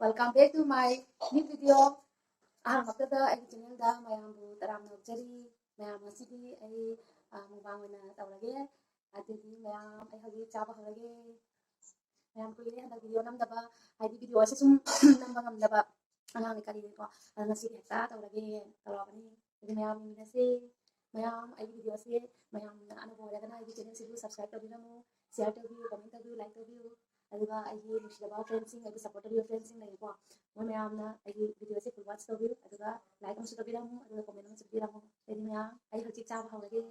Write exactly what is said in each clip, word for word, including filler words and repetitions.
Welcome back to my new video. ꯑꯍꯥꯟꯕꯃꯛꯇꯗ ꯑꯩꯒꯤ channelꯗ ꯃꯌꯥꯝꯕꯨ ꯇꯔꯥꯝꯅ ꯑꯣꯛꯆꯔꯤ꯫ ꯃꯌꯥꯝ, ꯉꯁꯤꯗꯤ ꯑꯩ, ꯑ, mukbang ꯑꯣꯏꯅ ꯇꯧꯔꯒꯦ꯫ ꯑꯗꯨꯗꯤ ꯃꯌꯥꯝ, ꯑꯩ ꯍꯧꯖꯤꯛ ꯆꯥꯕ ꯍꯧꯔꯒꯦ꯫ ꯃꯌꯥꯝ, ꯀꯨꯏꯔꯦ ꯍꯟꯗꯛ video ꯅꯝꯗꯕ, ꯍꯥꯏꯗꯤ videoꯁꯦ ꯁꯨꯝ ꯅꯝꯕ ꯉꯝꯗꯕ, ꯑꯉꯥꯡꯅ ꯀꯔꯤꯅꯀꯣ꯫ ꯑꯗꯣ ꯉꯁꯤꯗꯤ ꯍꯦꯛꯇ ꯇꯧꯔꯒꯦ ꯇꯧꯔꯛꯑꯕꯅꯤ꯫ ꯑꯗꯨꯗꯤ ꯃꯌꯥꯝ ꯌꯦꯡꯃꯤꯟꯅꯁꯦ꯫ ꯃꯌꯥꯝ, ꯑꯩꯒꯤ videoꯁꯦ ꯃꯌꯥꯝꯅ ꯑꯅꯧꯕ ꯑꯣꯏꯔꯒꯅ ꯑꯩꯒꯤ channelꯁꯤꯕꯨ subscribe ꯇꯧꯕꯤꯔꯝꯃꯨ, share ꯇꯧꯕꯤꯌꯨ, comment ꯇꯧꯕꯤꯌꯨ, like ꯇꯧꯕꯤꯌꯨ꯫ ꯑꯗꯨꯒ ꯑꯩꯒꯤ ꯅꯨꯡꯁꯤꯖꯕ friendsꯁꯤꯡ, ꯑꯩꯕꯨ support ꯇꯧꯕꯤꯕ friendsꯁꯤꯡ ꯂꯩꯔꯦꯀꯣ, ꯃꯣꯏ ꯃꯌꯥꯝꯅ ꯑꯩꯒꯤ videoꯁꯦ full watch ꯇꯧꯕꯤꯌꯨ, ꯑꯗꯨꯒ like ꯑꯃꯁꯨ ꯇꯧꯕꯤꯔꯝꯃꯨ, ꯑꯗꯨꯒ comment ꯑꯃꯁꯨ ꯄꯤꯕꯤꯔꯝꯃꯨ꯫ ꯑꯗꯨꯗꯤ ꯃꯌꯥꯝ, ꯑꯩ ꯍꯧꯖꯤꯛ ꯆꯥꯕ ꯍꯧꯔꯒꯦ꯫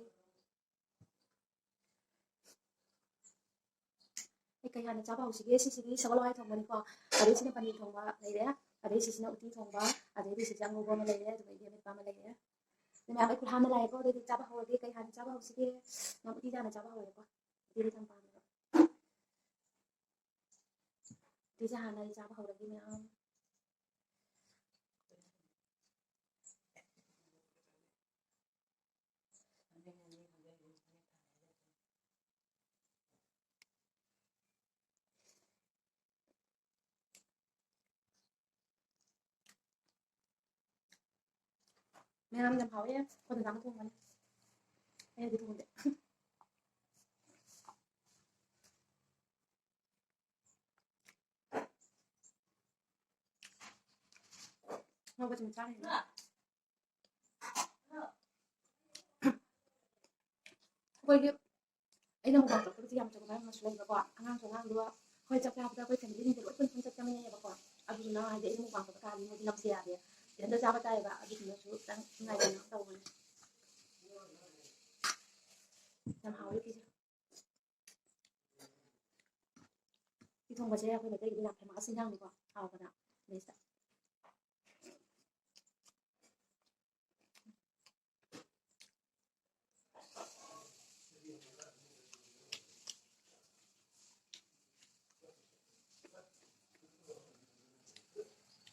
ꯑꯩ ꯀꯩ ꯍꯥꯟꯅ ꯆꯥꯕ ꯍꯧꯁꯤꯒꯦ? ꯁꯤꯁꯤꯗꯤ ꯁꯒꯣꯜ ꯍꯋꯥꯏ ꯊꯣꯡꯕꯅꯤꯀꯣ, ꯑꯗꯩ ꯁꯤꯅ ꯄꯅꯤꯔ ꯊꯣꯡꯕ ꯂꯩꯔꯦ, ꯑꯗꯩ ꯁꯤꯁꯤꯅ ꯎꯇꯤ ꯊꯣꯡꯕ, ꯑꯗꯩꯗꯤ ꯁꯤꯁꯦ ꯑꯉꯧꯕ ꯑꯃ ꯂꯩꯔꯦ, ꯑꯗꯨꯒ ꯑꯩꯒꯤ ꯑꯃꯦꯠꯄ ꯑꯃ ꯂꯩꯔꯦ꯫ ꯑꯗꯨ ꯃꯌꯥꯝ, ꯑꯩ ꯈꯨꯠ ꯍꯥꯝꯕ ꯂꯥꯛꯑꯦꯀꯣ꯫ ꯑꯗꯨꯗꯤ ꯆꯥꯕ ꯍꯧꯔꯒꯦ꯫ ꯀꯩ ꯍꯥꯟꯅ ꯆꯥꯕ ꯍꯧꯁꯤꯒꯦ? ꯃꯌꯥꯝ, ꯎꯇꯤ ꯍꯥꯟꯅ ꯆꯥꯕ ꯍꯧꯔꯒꯦꯀꯣ꯫ ꯎꯇꯤꯗꯤ ꯌꯥꯝ ꯄꯥꯝꯃꯦꯕ꯫ ꯎꯇꯤꯁꯦ ꯍꯥꯟꯅ ꯑꯩ ꯆꯥꯕ ꯍꯧꯔꯒꯦ ꯃꯌꯥꯝ꯫ ꯃꯌꯥꯝ, ꯌꯥꯝ ꯍꯥꯎꯋꯦ꯫ ꯑꯩꯈꯣꯏ ꯗꯗꯥꯅ ꯊꯣꯡꯕꯅꯦ꯫ ꯑꯩꯅꯗꯤ ꯊꯣꯡꯗꯦ꯫ ꯉꯧꯕꯁꯤꯡ ꯆꯥꯔꯤꯅꯦ꯫ ꯑꯩꯈꯣꯏꯒꯤ, ꯑꯩꯅ mukbang ꯇꯧꯔꯛꯇꯕꯁꯦ ꯌꯥꯝ ꯆꯥꯎꯕ ꯃꯔꯝ ꯑꯃꯁꯨ ꯂꯩꯕꯀꯣ꯫ ꯑꯉꯥꯡꯁꯨ ꯑꯉꯥꯡꯗꯨꯒ ꯑꯩꯈꯣꯏ ꯆꯥꯛ ꯆꯥꯕꯗ ꯑꯩꯈꯣꯏ familyꯁꯤꯡꯁꯦ ꯂꯣꯏ ꯄꯨꯟ ꯄꯨꯟ ꯆꯥꯛ ꯆꯥꯃꯤꯟꯅꯩꯌꯦꯕꯀꯣ꯫ ꯑꯗꯨꯗꯨꯅ ꯍꯥꯏꯗꯤ ꯑꯩꯅ mukbang ꯇꯧꯕ ꯀꯥꯟꯗ ꯃꯣꯏꯗꯤ ꯅꯝꯁꯦ ꯌꯥꯗꯦ꯫ ꯏꯊꯟꯇ ꯆꯥꯕ ꯇꯥꯏꯌꯦꯕ꯫ ꯑꯗꯨꯗꯨꯅꯁꯨ ꯈꯤꯇꯪ ꯅꯨꯡꯉꯥꯏꯇꯅ ꯇꯧꯕꯅꯦ꯫ ꯌꯥꯝ ꯍꯥꯎꯋꯦ ꯎꯇꯤꯁꯦ꯫ ꯎꯇꯤ ꯊꯣꯡꯕꯁꯦ ꯑꯩꯈꯣꯏ ꯃꯩꯇꯩꯒꯤꯗꯤ ꯌꯥꯝ famous ꯏꯟꯖꯥꯡꯅꯤꯀꯣ, ꯍꯥꯎꯕꯗ, tasteꯇ꯫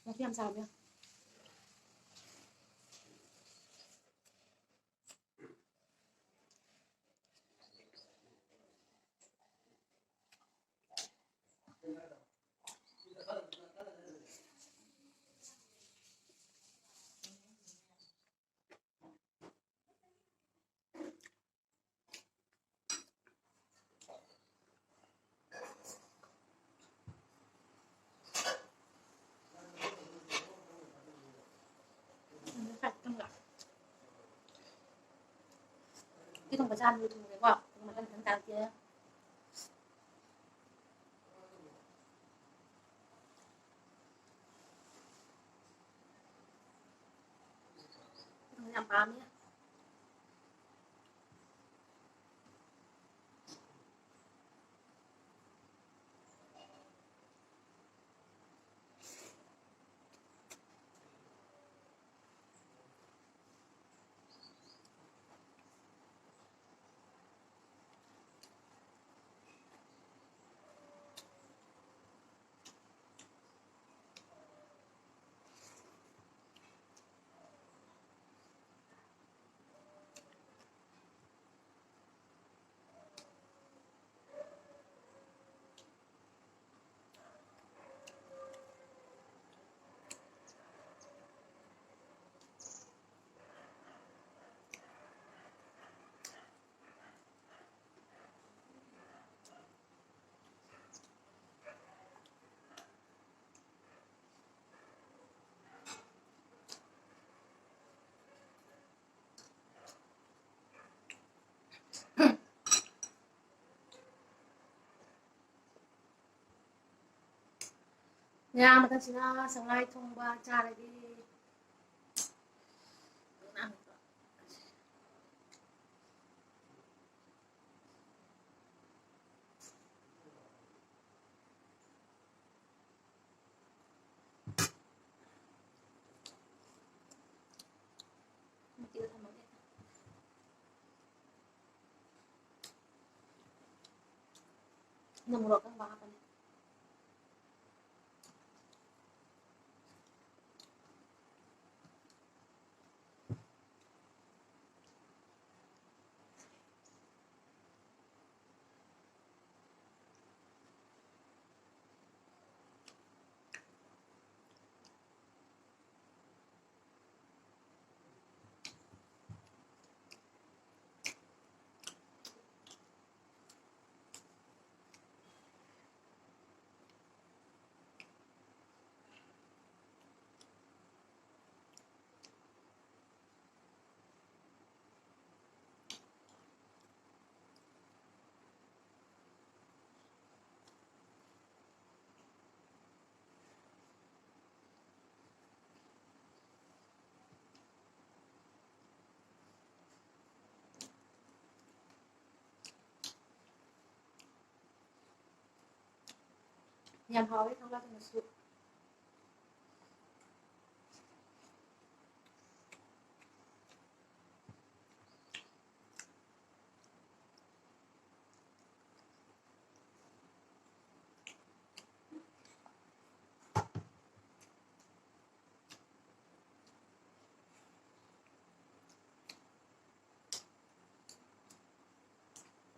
ꯃꯈꯣꯏ ꯌꯥꯝ ꯆꯥꯕ ꯌꯥꯏ꯫ ꯎꯇꯤ ꯊꯣꯡꯕ ꯆꯥꯅꯕ ꯊꯣꯡꯉꯦꯀꯣ꯫ ꯑꯗꯨꯒ ꯃꯊꯪ ꯃꯊꯪ ꯆꯥꯔꯛꯀꯦ꯫ ꯌꯥꯝ ꯄꯥꯝꯃꯤ꯫ ꯉꯥ ꯃꯊꯛꯁꯤꯅ ꯁꯉꯥꯏ ꯊꯣꯡꯕ ꯆꯥꯔꯒꯦ꯫ ꯃꯇꯦꯛ ꯊꯝꯃꯒꯦ꯫ ꯅꯪ ꯃꯣꯔꯣꯛ ꯑꯀꯪꯕ ꯍꯥꯞꯄꯅꯤ꯫ ꯌꯥꯝ ꯍꯥꯎꯋꯦ ꯊꯝꯒꯥ ꯊꯣꯡꯕꯁꯨ꯫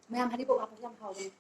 ꯃꯌꯥꯝ ꯍꯔꯤꯕꯣꯞ ꯍꯥꯞꯄꯁꯨ ꯌꯥꯝ ꯍꯥꯎꯕꯅꯦ꯫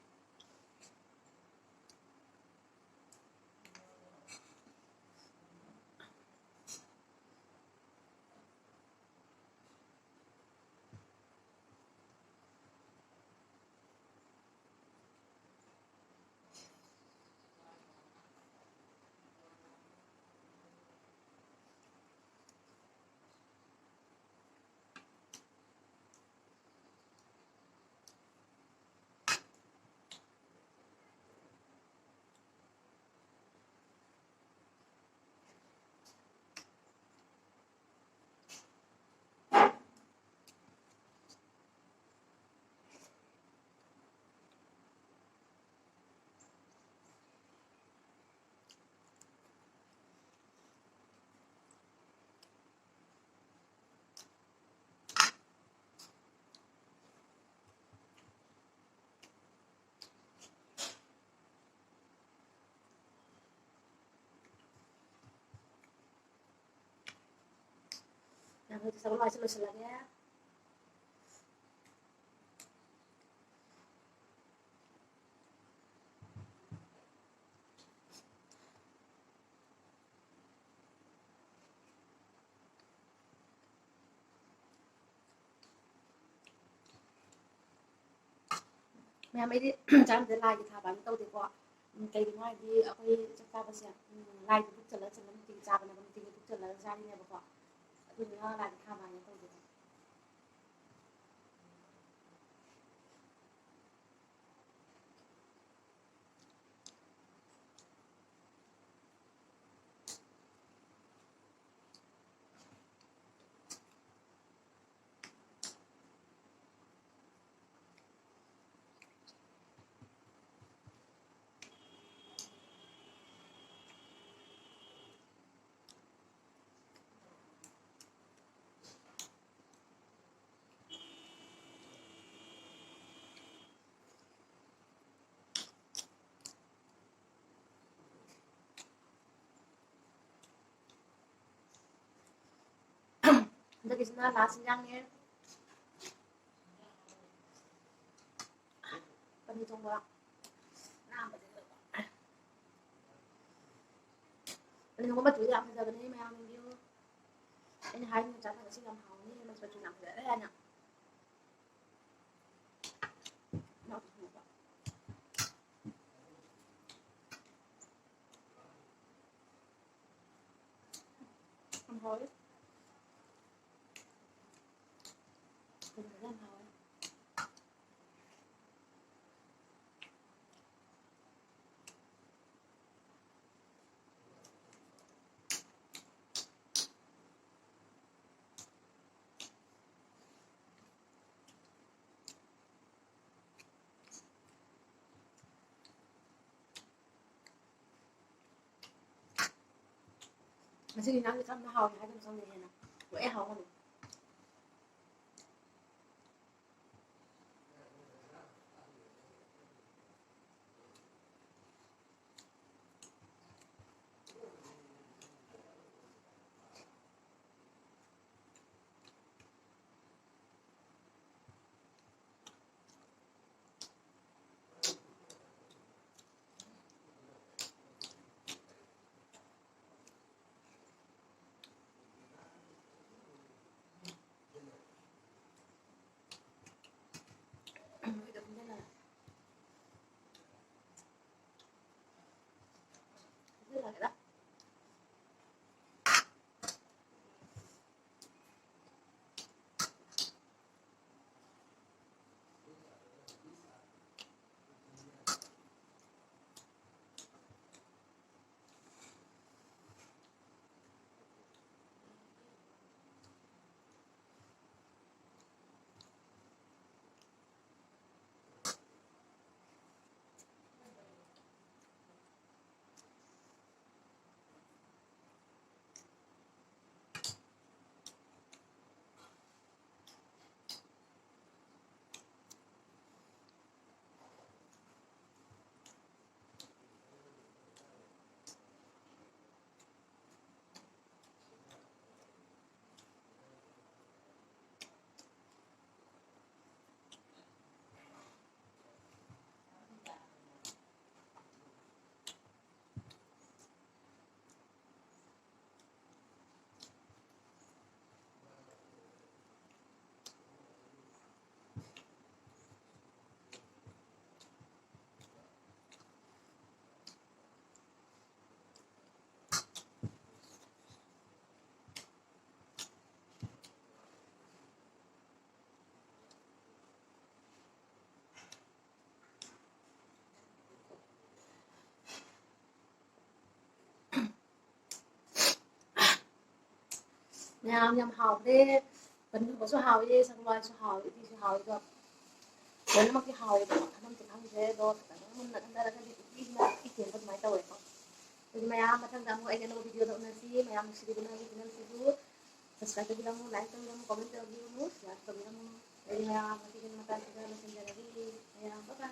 ꯌꯥꯝ ꯍꯧꯖꯤꯛ ꯁꯒꯣꯜ ꯍꯋꯥꯏꯁꯦ ꯂꯣꯏꯁꯤꯜꯂꯒꯦ꯫ ꯃꯌꯥꯝ ꯑꯩꯗꯤ ꯆꯥꯔꯝꯗ ꯂꯥꯏꯒꯤ ꯊꯥꯕ ꯍꯥꯏꯅ ꯇꯧꯗꯦꯀꯣ꯫ ꯎꯝ, ꯀꯩꯒꯤꯅꯣ ꯍꯥꯏꯗꯤ ꯑꯩꯈꯣꯏ ꯆꯥꯛ ꯆꯥꯕꯁꯦ, ꯎꯝ, ꯂꯥꯏꯒꯤ ꯄꯨꯛ ꯆꯜꯂ ꯆꯜꯂ ꯅꯨꯡꯇꯤꯒꯤ ꯆꯥꯕꯅꯦꯕ, ꯅꯨꯡꯇꯤꯒꯤ ꯄꯨꯛ ꯆꯜꯂꯒ ꯆꯥꯔꯤꯅꯦꯕꯀꯣ꯫ ꯑꯗꯨꯗꯨꯅ ꯂꯥꯏꯒꯤ ꯊꯥꯕ ꯍꯥꯏꯅ ꯇꯧꯗꯦꯀꯣ꯫ ꯁꯤꯅ ꯂꯥꯁ ꯏꯟꯖꯥꯡꯅꯦ꯫ ꯄꯅꯤꯔ ꯊꯣꯡꯕ꯫ ꯅꯥꯟꯕꯁꯦ ꯂꯣꯏꯕ꯫ ꯄꯅꯤꯔ ꯊꯣꯡꯕ ꯃꯆꯨꯁꯦ ꯌꯥꯝ ꯐꯖꯕꯅꯦ ꯃꯌꯥꯝ ꯌꯦꯡꯕꯤꯌꯨ꯫ ꯑꯩꯅ ꯍꯥꯏꯔꯤꯅ ꯆꯥꯅꯕꯁꯤ ꯌꯥꯝ ꯍꯥꯎꯅꯤ, ꯃꯆꯨ ꯌꯥꯝ ꯐꯖꯔꯦ ꯍꯥꯏꯅ꯫ ꯌꯥꯝ ꯍꯥꯎꯋꯦ꯫ ꯌꯥꯝ ꯍꯥꯎꯋꯦ꯫ ꯉꯁꯤꯒꯤ ꯏꯟꯖꯥꯡꯁꯦ ꯀꯔꯝꯅ ꯍꯥꯎꯏ ꯍꯥꯏꯗꯅ ꯈꯪꯗꯦ ꯍꯦꯟꯅ꯫ ꯂꯣꯏ ꯍꯥꯎꯕꯅꯦ꯫ ꯃꯌꯥꯝ ꯌꯥꯝ ꯍꯥꯎꯈ꯭ꯔꯦ꯫ ꯄꯅꯤꯔ ꯍꯧꯕꯁꯨ ꯍꯥꯎꯋꯦ, ꯁꯒꯣꯜ ꯍꯋꯥꯏꯁꯨ ꯍꯥꯎꯋꯦ, ꯎꯇꯤꯁꯨ ꯍꯥꯎꯋꯦ꯫ ꯑꯗꯣ ꯂꯣꯏꯅꯃꯛꯇꯤ ꯍꯥꯎꯋꯦꯕꯀꯣ, ꯃꯈꯜ ꯑꯃꯗꯤ ꯈꯪꯗ꯭ꯔꯦ꯫ ꯑꯗꯣ ꯈꯤꯇꯪ ꯃꯨꯟꯅ ꯈꯟꯊꯔꯒꯗꯤ ꯎꯇꯤꯁꯤꯅ ꯎꯇꯤ ꯊꯦꯡꯕ ꯑꯗꯨꯃꯥꯏꯅ ꯇꯧꯋꯦꯀꯣ꯫ ꯑꯗꯨꯗꯤ ꯃꯌꯥꯝ ꯃꯊꯪꯗ ꯑꯃꯨꯛ ꯑꯩꯒꯤ ꯑꯅꯧꯕ ꯚꯤꯗꯤꯑꯣꯗ ꯎꯅꯁꯤ꯫ ꯃꯌꯥꯝ ꯅꯨꯡꯁꯤꯕꯤꯗꯨꯅ ꯑꯩꯒꯤ ꯆꯦꯅꯦꯜꯁꯤꯕꯨ ꯁꯕꯁꯀ꯭ꯔꯥꯏꯕ ꯇꯧꯕꯤꯔꯝꯃꯨ, ꯂꯥꯏꯛ ꯇꯧꯕꯤꯔꯝꯃꯨ, ꯀꯣꯃꯦꯟ ꯇꯧꯕꯤꯔꯝꯃꯨ, ꯁꯤꯌꯥꯔ ꯇꯧꯕꯤꯔꯝꯃꯨ꯫ ꯑꯗꯨꯗꯤ ꯃꯌꯥꯝ ꯉꯁꯤꯒꯤ ꯃꯇꯥꯡꯁꯤꯗ ꯂꯣꯏꯁꯤꯟꯖꯔꯒꯦ꯫ ꯃꯌꯥꯝ ꯕꯥꯏ ꯕꯥꯏ꯫